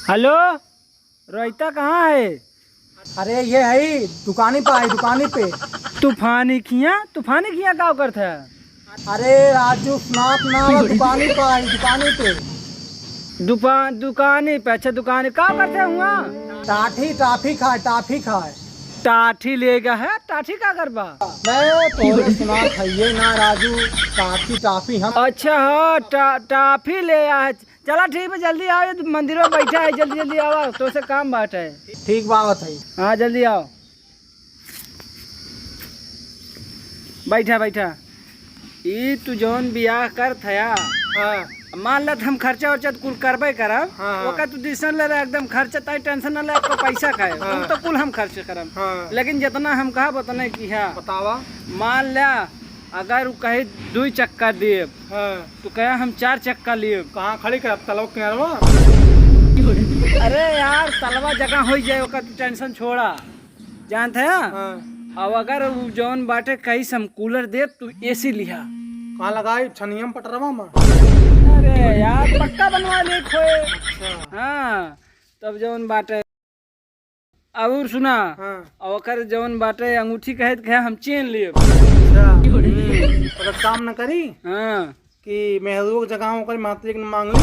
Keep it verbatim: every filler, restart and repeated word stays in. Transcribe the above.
हेलो, रोहिता कहाँ है? अरे ये है, दुकानी पे है, दुकानी पे। तूफानी खिया, तूफानी खिया का करत है? अरे राजू, सुनात ना, दुकानी पे है, दुकानी पे। दुकान, दुकानी पे? अच्छा, दुकानी का करत है हुआ? टाफी, टाफी खाए, टाफी खाए। टाठी लेगा है, टाठी का करबा? मैं तोरे सुनात है ये ना राजू, टाफी, टाफी हम। अच्छा, हाँ, टा-, टाफी ले आ है। चला ठीक बा, जल्दी आओ, ये मंदिर में बैठा है, जल्दी जल्दी आओ, तोसे काम बाटे। ठीक बा, आवत है। हाँ, जल्दी आओ, बैठा बैठा। ई तू जौन बियाह करत हया, हाँ। मान लेत हम खर्चा वर्चा त कुल करबे करब, हाँ, हाँ। ओका तू tension ले रहा, एकदम खर्चा ताई tension न ले, आपका पैसा खाए, हाँ। उ तो कुल हम खर्च करब। हाँ। लेकिन जितना हम कहब उतने किहा। बतावा। मान ल्या, अगर उ कहे दुई चक्का देब, हाँ। तो कहे हम चार चक्का लेब। कहाँ खड़ी करब? तलवा किनारवा? अरे यार, तलवा जगह होइ जाए, ओकर तू tension छोड़ा। जानत है? हाँ। अब अगर उ जौन बाटे कही हम कूलर देब, तू एसी लिहा। कहाँ लगाई? छनिया में पटरवा में? अरे यार, पक्का बनवा ले खोए। अच्छा। हाँ, तब जौन बाटे। और सुना, हाँ। और ओकर जौन बाटे अंगूठी कहे त कहे हम चेन लेब। अच्छा। हम्म। ओकर काम न करी? हाँ। कि मेहरू के जगह ओकर मातरी के मांग ली।